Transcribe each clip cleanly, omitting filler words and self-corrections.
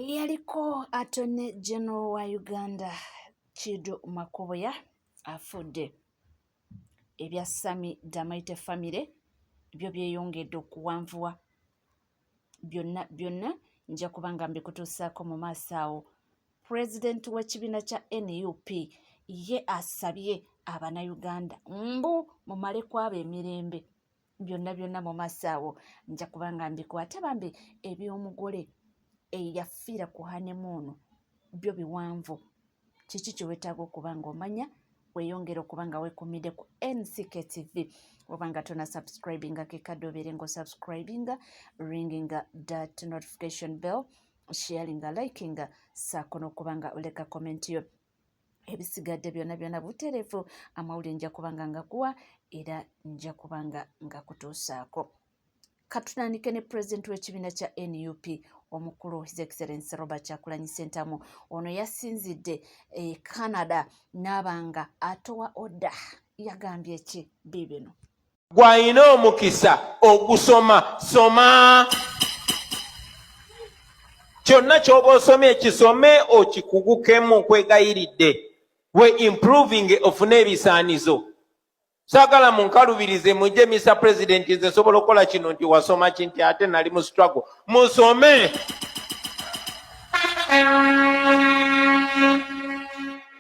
Eyaliko Attorney General wa Uganda Chidu Makubuya afudde. Ebya Sammy Damaite family byo byeyongedde okuwanvuwa. Byonna byonna nja kuba nga mbikutuusaako mu maaso awo. Pulezidenti w'ekibiina kya nup ye asabye Abanayuganda mbu mumale kwabo emirembe. Byonna byonna mu maaso awo nja kuba nga mbikwate. Bambi eby'omugole eyafiira ku honeymoon byo biwanvu. Kiki kye weetaaga okuba ng'omanya? Weeyongere okuba nga weekuumidde ku NCK TV. Oba nga tona subscribinga, kekadde obeere ng'osubscribinga, ringinga that notification bell, sharinga, likinga, saako n'okuba nga oleka comment yo. Ebisigadde byonna byonna butereevu, amawulire nja kuba nga ngakuwa era nja kuba nga ngakutuusaako. Katutandike ne pulezidenti w'ekibiina kya NUP omukulu His Excellency Robert Kyagulanyi Ssentamu. Ono yasinzidde e Canada n'aba nga atowa order. Yagambye ki? Biibino. Gw'alina omukisa ogusoma, soma kyonna ky'oba osomye, kisome okikugukemu. Nkwegayiridde, we improving, ofune ebisaanizo. Saagala munkalubirize mujje, Mr President, nze nsobola okukola kino, nti wasoma ki, nti ate nali mu struggle. Musome,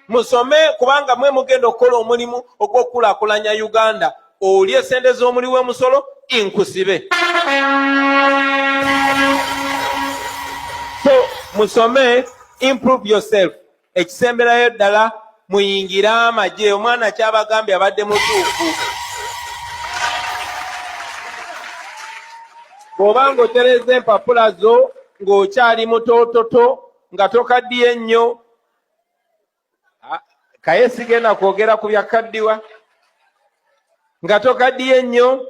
musome, kubanga mwe mugenda okukola omulimu ogw'okukulaakulanya Uganda. Oli esente z'omuli w'emusolo inkusibe. So musome, improve yourself. Ekisemberayo ddala, muyingire amagye. Omwana kyabagambye abadde mutuufu. Bw'oba ng'otereza empapula zo ng'okyali mutoototo, nga tokaddiye nnyo, kaye sigenda kwogera ku byakaddiwa, nga tokaddiye nnyo,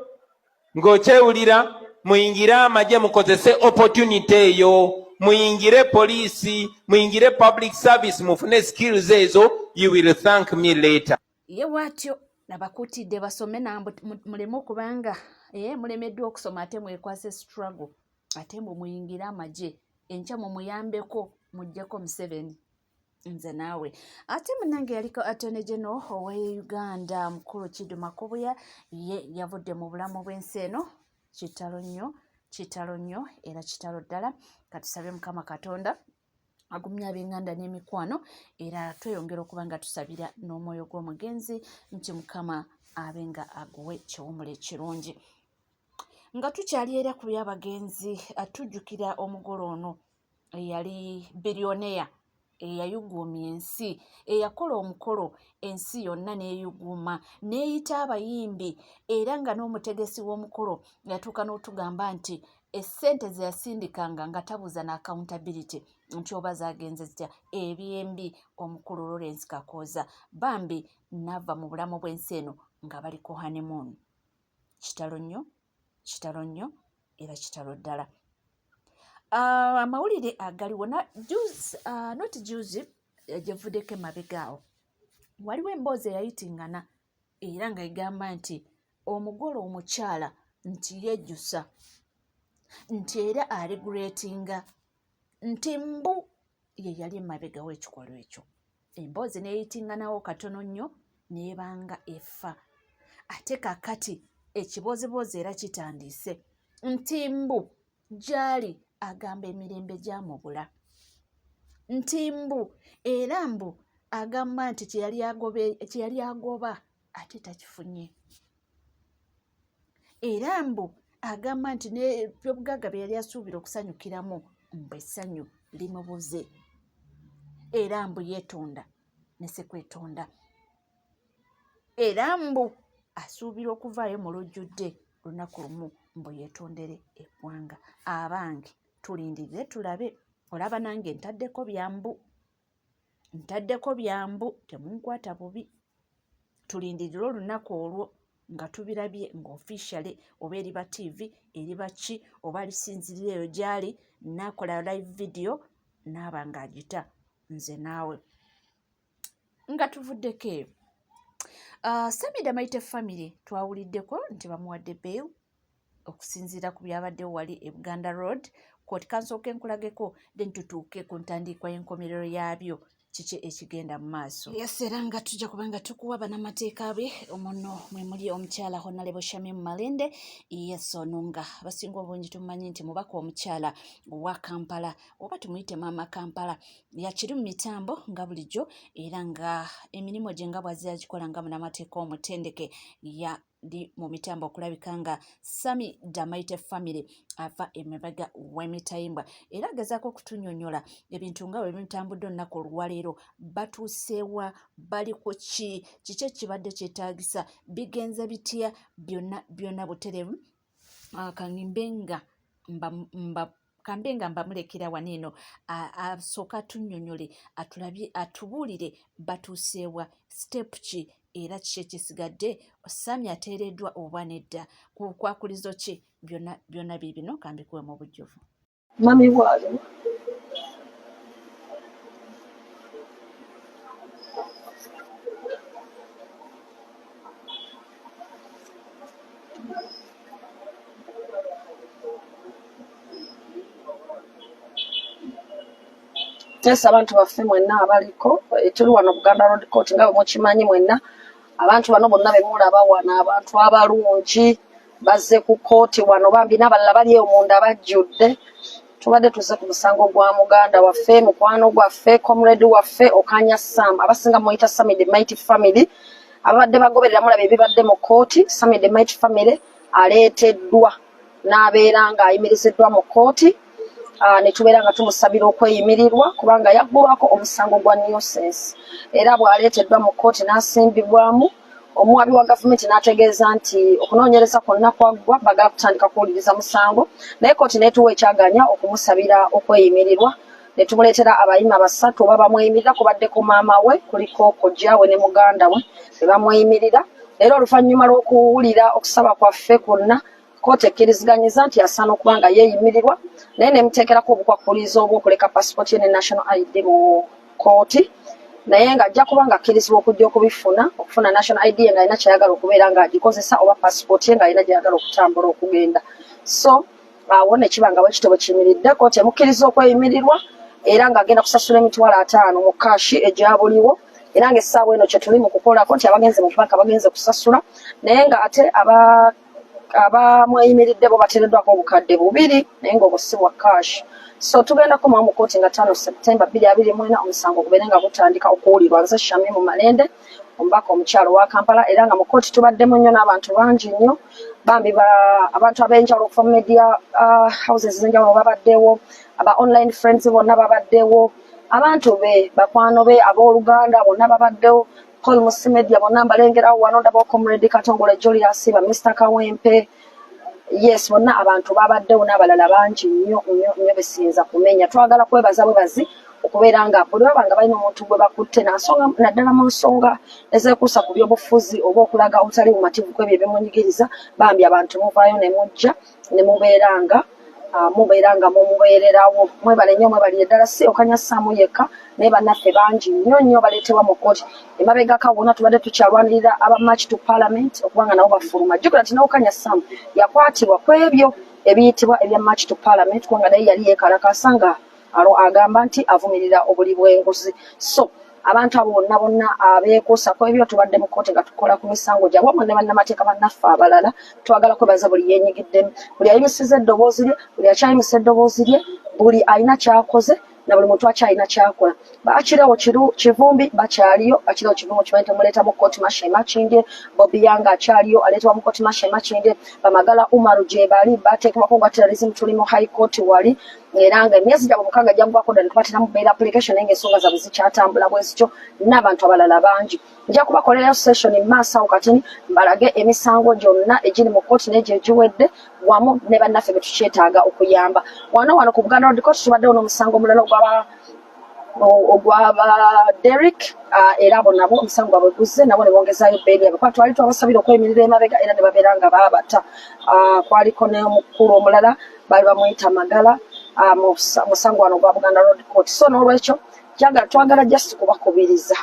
ng'okyewulira, muyingire amagye, mukozese opportunity eyo, muyingire poliisi, muyingire public service, mufune skills ezo. You will thank me later. Ye bw'atyo nabakuutidde basome, muleme okubanga mulemeddwa okusoma ate mwekwase struggle, ate mbu muyingire amagye, enkya mumuyambeko muggyeko Museveni. Nze naawe ate munnange yaliko Attorney General owa Uganda mukulu Chidu Makubuya ye yavudde mu bulamu bw'ensi eno. Kitalo nnyo, kitalo nnyo era kitalo ddala. Katusabe Mukama Katonda agumya ab'enganda n'emikwano, era tweyongera okuba nga tusabira n'omwoyo gw'omugenzi nti Mukama abe nga aguwe kiwumula ekirungi. Nga tukyali era ku by'abagenzi, tujjukira omugole ono eyali bilioneya eyayuguumya ensi, eyakola omukolo ensi yonna n'eyuguuma, n'eyita abayimbi, era nga n'omutegesi w'omukolo yatuuka n'otugamba nti essente ze yasindikanga nga tabuuza na accountability nti oba zagenze zitya. Ebyembi omukulu Lawrence Kakooza bambi n'ava mu bulamu bw'ensi eno nga bali ku honeymoon. Kitalo nnyo, kitalo nnyo era kitalo ddala. Amawulire agaliwo juzi, not juzi, gyevuddeko emabega awo, waliwo emboozi eyayitingana era nga egamba nti omugole omukyala nti yejjusa, nti era aregretinga nti mbu ye yali emabega w'ekikolwa ekyo. Emboozi n'eyitinganawo katono nnyo n'ebanga efa. Ate kakati ekibooziboozi era kitandise nti mbu gy'ali agamba emirembe gyamubula, nti mbu era mbu agamba nti kye yali agoba ate takifunye, era mbu agamba nti n'ebyobugagga bye yali asuubira okusanyukiramu mbu essanyu limubuze, era mbu yeetonda ne sekwetonda, era mbu asuubira okuvaayo mu lujjudde lunaku lumu mbu yeetondere eggwanga. Abange, tulindirire tulabe. Olaba nange ntaddeko byambu, ntaddeko byambu, temunkwata bubi. Tulindirire olunaku olwo nga tubirabye nga officially, oba eriba TV, eriba ki, oba alisinzirira eyo gy'ali n'akola live video n'aba ng'agita. Nze naawe nga tuvuddeko eyo. Sammy Damaite family twawuliddeko nti bamuwadde bail okusinziira ku byabaddewo wali e Buganda Road. Kkooti kansooke nkulageko then tutuuke ku ntandikwa y'enkomerero yaabyo kiki ekigenda mu maaso. Yes, era nga tujja kuba nga tukuwa bannamateeka be muno mwe muli omukyala Honalebo Shamim Malende. Yes, ono nga abasinga obungi tumumanyi nti mubaka omukyala owa Kampala oba tumuyite Maama Kampala, yakiri mu mitambo nga bulijjo era nga emirimu gye nga bw'azze agikola nga munnamateeka omutendeke ya ndi mu mitambo okulabika nga Sammy Damaite family ava emabega w'emitayimbwa era agezaako okutunyonyola ebintu nga bwe bitambudde olunaku olwaleero, batuuseewa, bali ku ki, kiki ekibadde kyetaagisa, bigenze bitya, byonna byonna butereevu. Kangimbe nga mba kambe nga mbamulekera wano eno asooka atunnyonnyole, atulabye, atubuulire batuuseewa, step ki era kiki ekisigadde, Sammy ateereddwa oba nedda, ku bukwakulizo ki, byonna byonna biibino kambikuwe mu bujjuvu. Mami bwali Yes, abantu baffe mwenna abaliko eh, tuli wano Buganda Road Court nga bwe mukimanyi mwenna. Abantu bano bonna be mulaba wano abantu abalungi bazze ku kkooti wano bambi n'abalala bali eyo munda bajjudde. Tubadde tuzze ku musango gwa muganda waffe, mukwano gwaffe, comrade waffe Okanya Sam, abasinga muyita Sammy the Mighty Family. Ababadde bagoberera mulaba ebibadde mu kkooti. Sammy the Mighty Family aleeteddwa n'abeera ng'ayimiriziddwa mu kkooti, ne tubeera nga tumusabira okweyimirirwa kubanga yaggulwako omusango gwa nuisance, era bw'aleeteddwa mu kkooti n'asimbibwamu omuwabi wa gavumenti n'ategeeza nti okunoonyereza kwonna kwaggwa, bagala kutandika kuwuliriza musango, naye kkooti n'etuwa ekyaganya okumusabira okweyimirirwa ne tumuleetera abayima basatu oba bamweyimirira, kubaddeko maama we, kuliko kojja we ne muganda we be bamweyimirira. Era oluvannyuma lw'okuwulira okusaba kwaffe kwonna, kkooti ekkiriziganyiza nti asaana okuba nga yeeyimirirwa, naye nemuteekerako obukwakkulizo obw'okuleka pasipooti ye ne national ID mu kkooti, naye ng'ajja kuba nga akkirizibwa okujja okubifuna, okufuna national ID ye ng'alina kyayagala okubeera ng'agikozesa oba pasipooti ye ng'alina gy'ayagala okutambula okugenda. So awo ne kiba nga bwekityo bwe kiyimiridde. Kkooti emukkiriza okweyimirirwa era ng'agenda kusasula 50,000 mu kaashi egya buliwo, era ng'essaawa eno kye tuli mu kukolako nti abagenze mu banka bagenze kusasula, naye ng'ate abamweyimiridde bo bateereddwako 2000, naye ng'obwo si bwa kaashi. So tugenda kukomawo mu kkooti nga 5 September 2024, omusango gubeere nga gutandika okuwulirwa. Nze Shamimu Malende, omubaka omukyalo wa Kampala, era nga mu kkooti tubaddemu nnyo n'abantu bangi nnyo bambi, abantu ab'enjawulo okuva mu media houses ez'enjawulo babaddewo, aba online friends bonna babaddewo, abantu be, bakwano be, abooluganda bonna babaddewo, Paul Musimedia bonna mbalengerawo wano, ndabawo Comrade Katongole Julius, ba Mr Kawempe, yes, bonna abantu babaddewo n'abalala bangi nnyo nnyo nnyo besiyinza kumenya. Twagala kwebaza bwebazi okubeera nga buli baba nga balina omuntu gwe bakutte nansonga, naddala mu nsonga ezeekuusa ku byobufuzi oba okulaga obutali bumativu kwebyo ebimunyigiriza, bambi abantu muvaayo ne mujja ne mubeera nga mubeera nga mumubeererawo. Mwebale nnyo, mwebalire ddala. Si Okanya Sam yekka, naye bannaffe bangi nnyo nnyo baleetebwa mu kkooti. Emabegaka wonna tubadde tukyalwanirira aba March to Parliament okuba nga nabo bafuluma. Jjukira nti n'Okanya Sam yakwatibwa ku ebyo ebiyitibwa ebya March to Parliament, kubanga naye yali yeekalakaasa nga alo agamba nti avumirira obuli bw'enguzi. So abantu abo bonna bonna abeekuusa ku ebyo tubadde mu kkooti nga tukola ku misango gyabwe wamu ne bannamateeka bannaffe abalala. Twagala kwebaza buli yeenyigiddemu, buli ayimisiza eddoboozi lye, buli akyayimisa eddoboozi lye, buli alina ky'akoze na buli muntu akyalina ky'akola. Bakirewo Kivumbi bakyaliyo, Bakirewo Kivumbi kimanyi temuleeta mu kkooti Masha Makindye, Bobi Young akyaliyo aleetebwa mu kkooti Masha Makindye, Bamagala Umaru gye bali bateekebwako gwa terrorism, tuli mu high court wali, era nga emyezi gyabwe 6 gyaggwako dda ne tubateramu bail application, naye ng'ensonga zaabwe zikyatambula bwe zityo n'abantu abalala bangi. Nja kubakolerayo session mu maaso awo katini mbalage emisango gyonna egiri mu kkooti n'egyo egiwedde wamu ne bannaffe be tukyetaaga okuyamba. Wano wano ku Buganda Road Court tubaddewo n'omusango omulala ogwaba Derrick, era abo nabo omusango gwabwe guzze, nabo ne bongezaayo bbeeri yaabwe kuba twali twabasabira okweyimirira emabega era ne babeera nga baabata. Kwaliko n'omukulu omulala baali bamuyita Magala, musango wano ogwa Buganda Road Court. So n'olwekyo twagala just kubakubiriza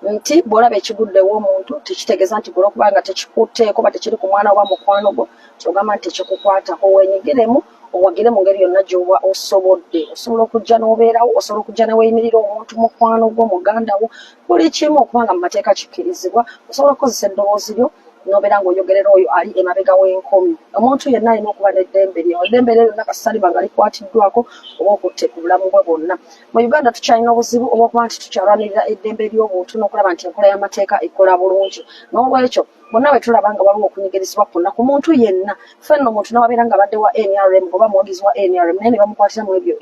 nti bw'olaba ekiguddewo omuntu tekitegeeza nti gwe olw'okuba nga tekikutteeko oba tekiri ku mwana oba mukwano gwo ky'ogamba nti tekikukwatako. Weenyigiremu Owagire mu ngeri yonna gy'oba osobodde. Osobola okujja n'obeerawo, osobola okujja ne weeyimirira omuntu mukwano gwo, muganda wo, buli kimu okubanga mu mateeka kikkirizibwa. Osobola okukozesa eddoboozi lyo n'obeera ng'oyogerera oyo ali emabega w'enkomi. Omuntu yenna alina okuba n'eddembe lye. Eddembe lye lyonna kasita liba nga likwatiddwako oba okutte ku bulamu bwe bwonna. Mu Uganda tukyalina obuzibu obw'okuba nti tukyalwanirira eddembe ly'obuntu n'okulaba nti enkola y'amateeka ekola bulungi. N'olwekyo bonna bwe tulaba nga waliwo okunyigirizibwa kwonna ku muntu yenna, ffe nno omuntu n'awabeera nga abadde wa NRM oba muwagizi wa NRM naye ne bamukwatira mu ebyo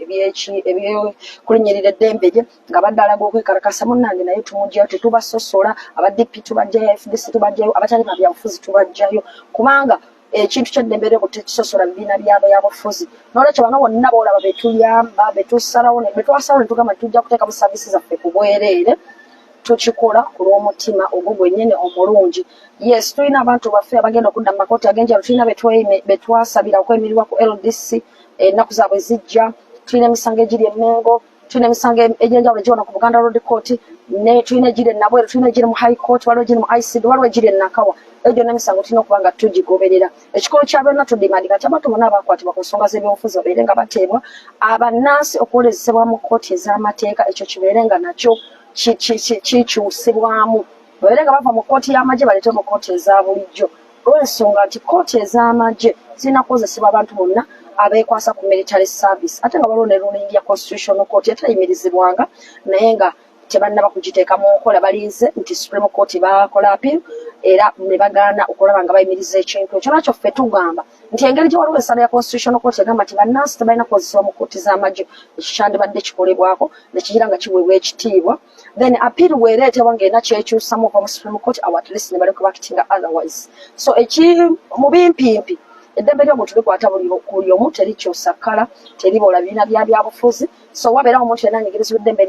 eby'okulinnyirira eddembe lye nga badde alaga okwekalakasa, munnange naye tumugyayo, tetubasosola. Aba DP tubajjayo, FDC tubajjayo, abatali ba byabufuzi tubajjayo, kubanga ekintu ky'eddembe ly'obuntu tekisosola bibiina bya byabufuzi. N'olwekyo bano bonna boolaba betuyamba, betusalawo, betwasalawo ne tugamba nti tujja kuteekamu saavisi zaffe ku bwereere, tukikola ku lw'omutima ogwo gwennyini omulungi. Yes, tulina abantu baffe abagenda okudda mu makooti ag'enjawulo, tulina betwasabira okweyimirirwa ku LDC, ennaku zaabwe zijja, tulina emisango egiri e Mmengo, tulina emisango egy'enjawulo egiwona ku Buganda Road Court, ne tulina egiri e Nabweru, tulina egiri mu High Court, waliwo egiri mu ICD, waliwo egiri e Nakawa. Eyo gyonna emisango tulina okuba nga tugigoberera. Ekikulu kya byonna, tudimandinga nti abantu bonna abakwatibwa ku nsonga z'ebyobufuzi babeere nga bateebwa, abannansi okuwolezebwa mu kkooti ez'amateeka, ekyo kibeere nga nakyo kikyusibwamu, babeere nga bava mu kkooti y'amagye baleetwe mu kkooti eza bulijjo, olw'ensonga nti kkooti ez'amagye zirina kukozesebwa abantu bonna abeekwasa ku military service, ate nga waliwo ne ruling ya Constitutional Court etayimirizibwanga, naye nga tebannaba kugiteeka mu nkola, balinze nti Supreme Court bakola appeal era ne bagaana okulaba nga bayimiriza ekintu ekyo. Nakyo ffe tugamba nti engeri gye waliwo ensala ya Constitutional Court egamba nti bannansi tebalina kukozesebwa mu kkooti z'amagye, ekyo kyandibadde kikolebwako ne kigira nga kiweebwa ekitiibwa. Then appeal bw'ereetebwa ng'erina kyekyusamu okuva mu Supreme Court, awo at least ne baleka bakitinga otherwise. So eki mu bimpimpi, eddembe ly'obuntu likwata buli omu, terikyusa kkala, teriboola bibiina bya byabufuzi. So wabeerawo omuntu yenna anyigirizibwa eddembe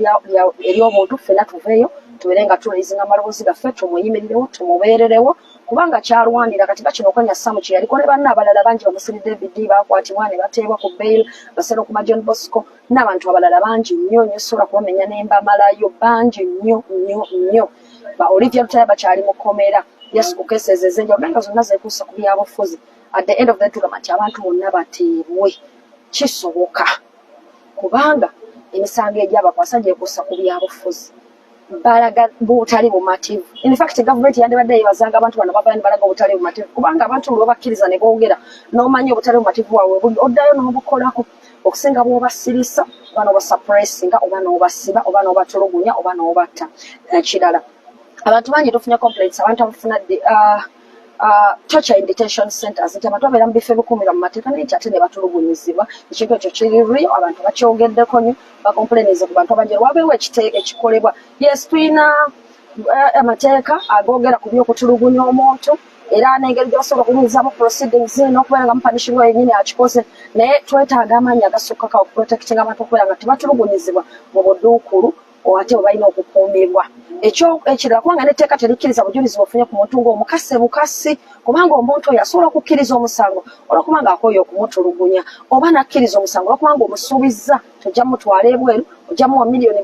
ery'obuntu, ffenna tuveeyo tubeere nga turaisinga amaloboozi gaffe, tumuyimirirewo, tumubeererewo, kubanga kyalwanira kati bakino okonya Samu kye yaliko ne banne abalala bangi, bamusiri David bakwatibwa ne bateebwa ku bail, Baserokuma John Bosco n'abantu abalala bangi nnyo nnyo, sobola kubamenya ne mbamalayo, bangi nnyo nnyo nnyo. Ba Olivia Lutaya bakyali mu kkomera, yes, ku cases ez'enjawulo, naye nga zonna zeekuusa ku byabufuzi. At the end of the day tugamba nti abantu bonna bateebwe, kisoboka, kubanga emisango egyabakwasa gyekuusa ku byabufuzi, balaga butali bumativu. In fact, gavumenti yandibadde yebazanga abantu bano bavayo ne balaga obutali bumativu, kubanga abantu lwe bakkiriza ne boogera, n'omanya obutali bumativu bwabwe buli, oddayo n'obukolako, okusinga bw'obasirisa oba n'obasuppressinga oba n'obasiba oba n'obatulugunya oba n'obatta. N'ekirala, abantu bangi tufunye complaints, abantu abafuna torture in detention centers, nti abantu babeera mu bifo ebikuumirwa mu mateeka naye nti ate ne batulugunyizibwa. Ekintu ekyo kiri real, abantu bakyogeddeko nnyo, bacomplainize ku bantu abanjawulo. Wabeewo ekikolebwa. Yes, tulina amateeka agoogera ku by'okutulugunya omuntu era n'engeri gye basobola okuyimirizaamu proceedings n'okubeera nga mupunishinga yennyini akikoze, naye twetaaga amaanyi agasukkako okuprotectinga abantu okubeera nga tebatulugunyizibwa mu buduukulu ate bwe balina okukuumibwa. Ekyo ekirala, kubanga n'etteeka terikkiriza bujulizi bw'ofunye ku muntu ng'omukase bukasi, kubanga omuntu oyo asobola okukkiriza omusango olwokubanga akooye okumutulugunya, oba n'akkiriza omusango olwokubanga omusuubizza tojja mutwala ebweru, ojja muwa 3 miliyoni,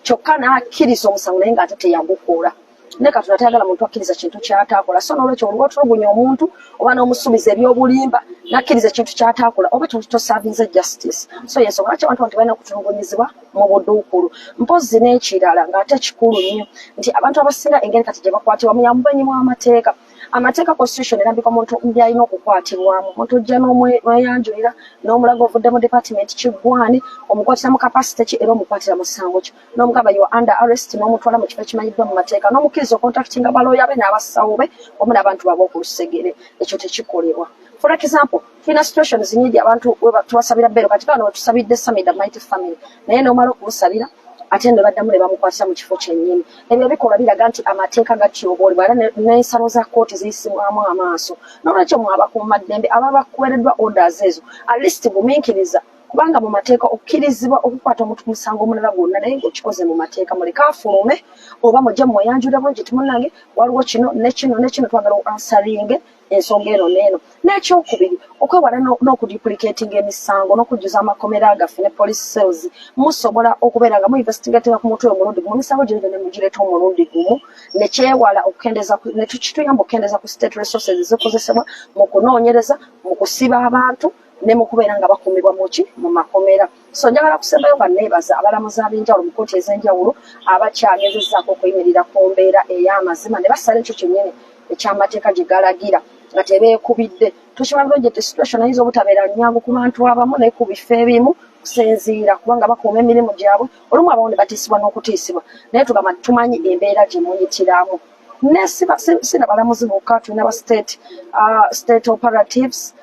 kyokka n'akkiriza omusango naye ng'ate teyagukola. Ne Katonda tayagala muntu akkiriza kintu ky'ataakola. So n'olwekyo olwa otulugunya omuntu oba n'omusuubiza ebyobulimba n'akkiriza ekintu ky'ataakola, oba toservinze justice. So yensonga lwaki abantu bano tebalina kutulugunyizibwa mu buduukulu. Mpozzi n'ekirala ng'ate kikulu nnyo, nti abantu abasinga engeri kati gye bakwatibwa mu yamubenyi bw'amateeka. Amateeka, constitution erambika omuntu byalina okukwatibwamu. Omuntu ojja n'omweyanjulira n'omulaga ovudde mu department kiggwani, omukwatira mu capacity ki era omukwatira musango ki, n'omugamba, "You are under arrest," n'omutwala mu kifo ekimanyiddwa mu mateeka, n'omukkiriza ocontactinga balooya be n'abasawo be wamu n'abantu babe okulusegere. Ekyo tekikolebwa. For example, tulina situations nyingi abantu tubasabira bail. Kati bano wetusabidde Sammy the Mighty family, naye n'omala okumusabira ate ne baddamu ne bamukwatira mu kifo kyennyini. Ebyo ebikolwa biraga nti amateeka gatyoboolebwa era n'ensalo za kkooti ziyisibwamu amaaso. N'olwekyo mwe abakuumaddembe ababa bakuweereddwa orders ezo, at least gumiikiriza, kubanga mu mateeka okkirizibwa okukwata omuntu ku musango omulala gwonna, naye ng'okikoze mu mateeka. Muleke afulume oba mujje mumweyanjulira bulungi nti, "Munnange, waliwo kino ne kino ne kino, twagala oansweringe ensonga eno n'eno." N'ekyokubiri, okwewala n'okuduplicatinga emisango n'okujjuza amakomera gaffe ne police cells. Musobola okubeera nga muinvestigatinga ku muntu oyo omulundi gumu, emisango gino gyonna mugireeta omulundi gumu, nekyewala okukendeeza, nekituyamba okukendeeza ku state resources ezikozesebwa mu kunoonyereza, mu kusiba abantu. ne mu kubeera nga bakuumibwa muki mu makomera. So njagala kusembayo nga neebaza abalamuzi ab'enjawulo mu kkooti ez'enjawulo abakyagezezzaako okuyimirira ku mbeera ey'amazima ne basala ekyo kyennyini eky'amateeka gye galagira nga tebeekubidde. Tukimanyi bulungi nti situation eyinza obutabeera nnyangu ku bantu abamu naye ku bifo ebimu kusinziira kubanga bakuuma emirimu gyabwe, olumu abamu ne batiisibwa n'okutiisibwa, naye tugamba nti tumanyi embeera gye muyitiramu. Ne si na balamuzi bokka, tulina ba state operatives,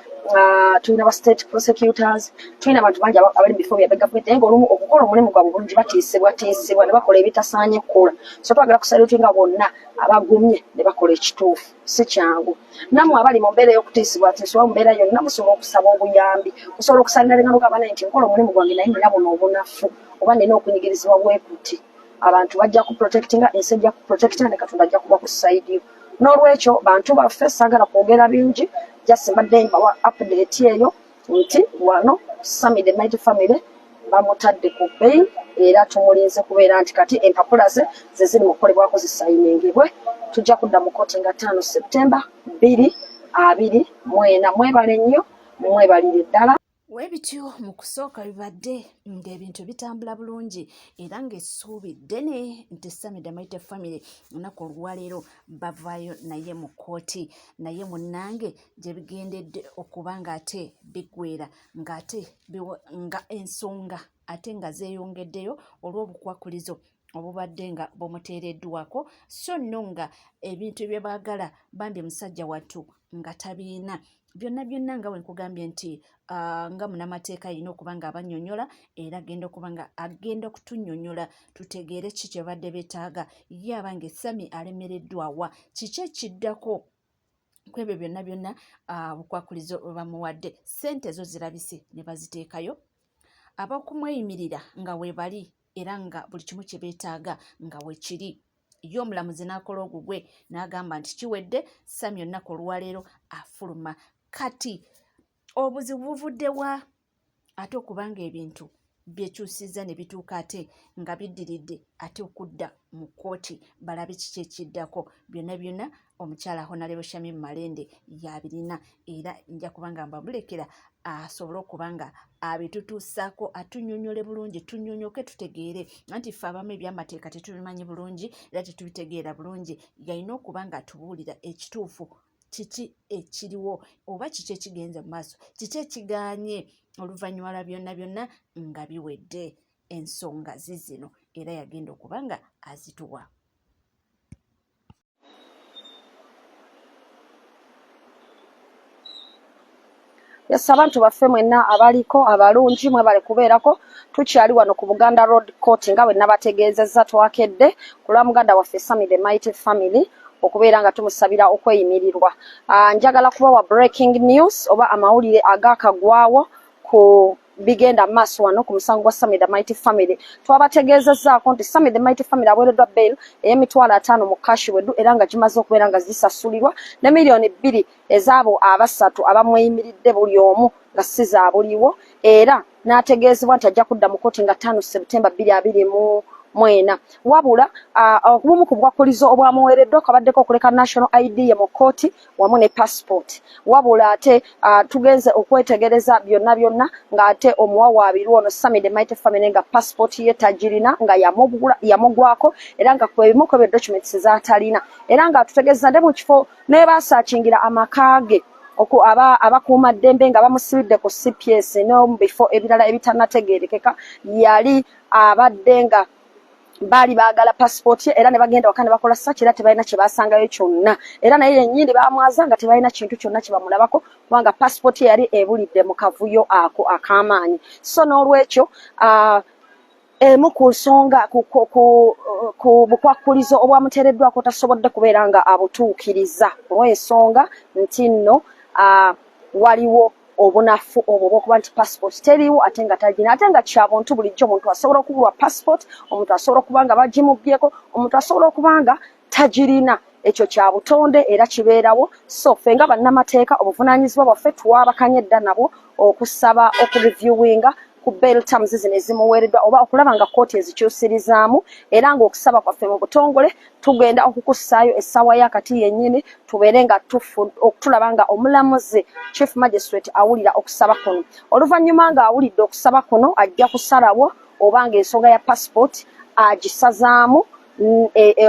tulina ba state prosecutors, tulina abantu bangi abali mu bifo bya gavumenti naye ng'olumu okukola omulimu gwabwe obulungi batiisibwatiisibwa ne bakola ebitasaanye kukola. So twagala kusalutinga bonna abagumye ne bakola ekituufu. Si kyangu. Nammwe abali mu mbeera ey'okutiisibwatiisibwa mu mbeera yonna musobola okusaba obuyambi, osobola okusalira bengano gamba naye nti nkola omulimu gwange naye nina buno obunafu oba nina okunyigirizibwa bwe kuti. Abantu bajja ku protectinga, ensi ejja ku protectinga ne Katonda ajja kuba ku side yo. N'olwekyo bantu baffe saagala kwogera bingi, just mbadde mbawa update eyo nti wano Sammy the Mighty Family bamutadde ku bail era tumulinze kubeera nti kati empapula ze ze ziri mu kukolebwako zisayiningibwe. Tujja kudda mu kkooti nga 5 September 2024. Mwebale nnyo, mwebalire ddala. Webityo mu kusooka bibadde ng'ebintu bitambula bulungi era ng'essuubi ddene nti Sammy the Mighty Family olunaku olwaleero bavaayo naye mu kkooti, naye munnange gye bigendedde okuba ng'ate biggweera ng'ate nga ensonga ate nga zeeyongeddeyo olw'obukwakkulizo obubadde nga bumuteereddwako, so nno nga ebintu bye baagala bambi musajja wattu nga tabiina. Byonna byonna nga bwe nkugambye nti nga munnamateeka alina okuba nga abannyonnyola era agenda okuba nga agenda okutunnyonnyola tutegeere ki kye babadde beetaaga. Ye abange Sammy alemereddwa wa? Kiki ekiddako ku ebyo byonna byonna obukwakkulizo bwe bamuwadde? Ssente zo zirabise ne baziteekayo, ab'okumweyimirira nga weebali era nga buli kimu kye beetaaga nga weekiri. Ye omulamuzi n'akola ogugwe n'agamba nti kiwedde, Sammy olunaku olwaleero afuluma. Kati obuzibu buvudde wa? Ate okubanga ebintu byekyusizza ne bituuka ate nga biddiridde ate okudda mu kkooti balabe kiki ekiddako. Byonna byonna omukyala Honorable Shamim Malende y'abirina era nja kuba nga mbamulekera asobole okuba nga abitutuusaako atunnyonnyole bulungi, tunnyonnyoke tutegeere, anti ffe abamu ebyamateeka tetubimanyi bulungi era tetubitegeera bulungi. Yalina okuba nga atubuulira ekituufu kiki ekiriwo oba kiki ekigenze mu maaso, kiki ekigaanye oluvannyuma lwa byonna byonna nga biwedde. Ensonga zizino era yagenda okuba nga azituwa. Yes, abantu baffe mwenna abaliko abalungi mwebale kubeerako. Tukyali wano ku Buganda Road Court nga bwe nabategeezezza twakedde ku lwa muganda waffe Sammy the Mighty Family okubeera nga tumusabira okweyimirirwa. Njagala kubawa breaking news oba amawulire agakagwawo ku bigenda maaso wano ku musango gwa Sammy the Mighty Family. Twabategeezezzaako nti Sammy the Mighty Family aweereddwa bail ey'emitwalo 50 mu cash weddu era nga gimaze okubeera nga zisasulirwa ne 2 miliyoni ezaabo abasatu abamweyimiridde buli omu nga si za buliwo, era n'ategeezebwa nti ajja kudda mu kkooti nga 5 September 2024. Wabula obumu ku bukwakkulizo obwamuweereddwa kabaddeko okuleka national ID ye mu kkooti wamu ne passport. Wabula ate tugenze okwetegereza byonna byonna ng'ate omuwawaabirwa ono Sammy the Mighty Family nga passport ye tagirina, nga yamugwako era nga kwebimu ku ebyo documents z'atalina, era ng'atutegeeza nte mu kifo n'ebasaakingira amaka ge abakuumaddembe nga bamusibidde ku CPS n'omu bifo ebirala ebitanategeerekeka, yali abadde nga baali baagala passport ye era ne bagenda waka ne bakola search era tebalina kye basangayo kyonna, era naye yennyini baamwaza nga tebalina kintu kyonna kye bamulabako kubanga passport ye yali ebulidde mu kavuyo ako ak'amaanyi. So n'olwekyo emu ku nsonga ku bukwakkulizo obwamuteereddwako tasobodde kubeera nga abutuukiriza olw'ensonga nti nno waliwo obunafu obwo obwokuba nti passport teriiwo ate nga tagina, ate nga kya buntu bulijjo omuntu asobola okubulwa passport, omuntu asobola okuba nga bagimubbyeko, omuntu asobola okuba nga tagirina. Ekyo kya butonde era kibeerawo. So ffe nga bannamateeka obuvunaanyizibwa bwaffe twabakanye dda nabwo okusaba okureviewinga. ku bail terms zino ezimuweereddwa oba okulaba nga kkooti ezikyusirizaamu. Era ng'okusaba kwaffe mu butongole tugenda okukussaayo essaawa ya kati yennyini, tubeere nga tulaba nga omulamuzi Chief Magistrate awulira okusaba kuno. Oluvannyuma ng'awulidde okusaba kuno, ajja kusalawo oba ng'ensonga ya passport agisazaamu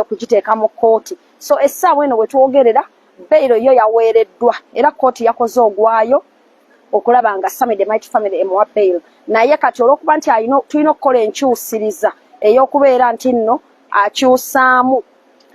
okugiteeka mu kkooti. So essaawa eno bwe twogerera, bail yo yaweereddwa era kkooti yakoze ogwayo okulaba nga Sammy the Mighty Family emuwa bail. Naye kati olw'okuba nti tulina okukola enkyusiriza ey'okubeera nti nno akyusaamu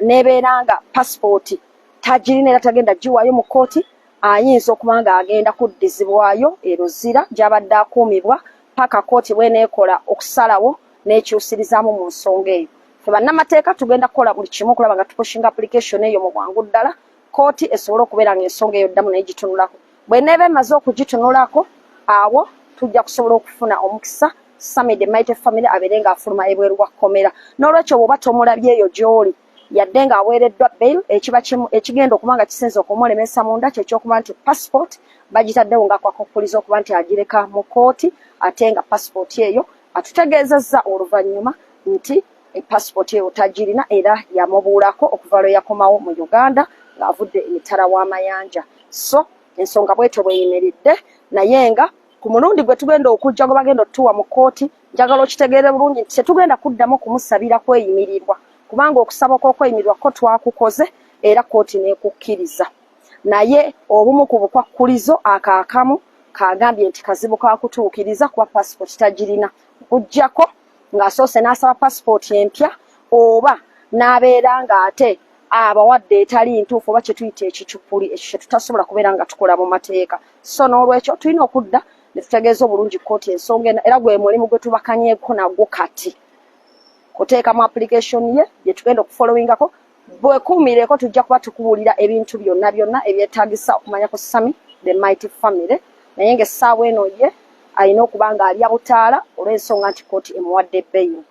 n'ebeera nga pasipooti tagirina era tagenda giwaayo mu kkooti, ayinza okuba nga agenda kuddizibwayo e Luzira gy'abadde akuumibwa paka kkooti bw'eneekola okusalawo n'ekyusirizaamu mu nsonga eyo. Ffe bannamateeka tugenda kukola buli kimu okulaba nga tupushinga application eyo mu bwangu ddala, kkooti esobole okubeera nga ensonga eyo ddamu naye gitunulako. Bw'eneeba emaze okugitunulako, awo tujja kusobola okufuna omukisa Sammy the Mighty Family abeere ng'afuluma ebweru wa kkomera. N'olwekyo bw'oba tomulabye eyo gy'oli, yadde ng'aweereddwa bail, ekiba ekigenda okuba nga kisinze okumulemesa munda kyekyokuba nti passport bagitaddewo ng'akwakukkuliza okuba nti agireka mu kkooti, ate nga passport eyo atutegeezezza oluvannyuma nti epasipooti eyo tagirina era yamubuulako okuva lwe yakomawo mu Uganda ng'avudde emitala w'amayanja. So ensonga bwetyo bweyimiridde, naye nga ku mulundi gwe tugenda okujja gwe bagenda otutuwa mu kkooti, njagala okitegeere bulungi nti tetugenda kuddamu kumusabira kweyimirirwa, kubanga okusaba kw'okweyimirirwa ko twakukoze era kkooti n'ekukkiriza. Naye obumu ku bukwakkulizo ako akamu kagambye nti kazibu kakutuukiriza kuba pasipooti tagirina, okuggyako ng'asoose n'asaba pasipooti empya oba n'abeera ng'ate abawadde etali ntuufu oba kye tuyita ekicupuli, ekyo kye tutasobola kubeera nga tukola mu mateeka. So n'olwekyo tulina okudda ne tutegeeza obulungi kkooti ensonga eno, era gwe mulimu gwe tubakanyeeko nagwo kati kuteekamu application ye gye tugenda okufollowingako. Bwekuumireko, tujja kuba tukubuulira ebintu byonna byonna ebyetaagisa okumanya ku Sammy the Mighty Family. Naye ng'essaawa eno ye alina okuba ng'alya butaala olw'ensonga nti kkooti emuwadde bail.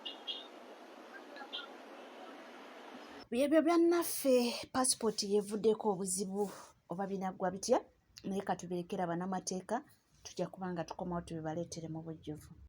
Byebyo byannaffe, pasipooti yevuddeko obuzibu oba binaggwa bitya, naye katubirekera banamateeka, tujja kuba nga tukomawo tubibaleetere mu bujjuvu.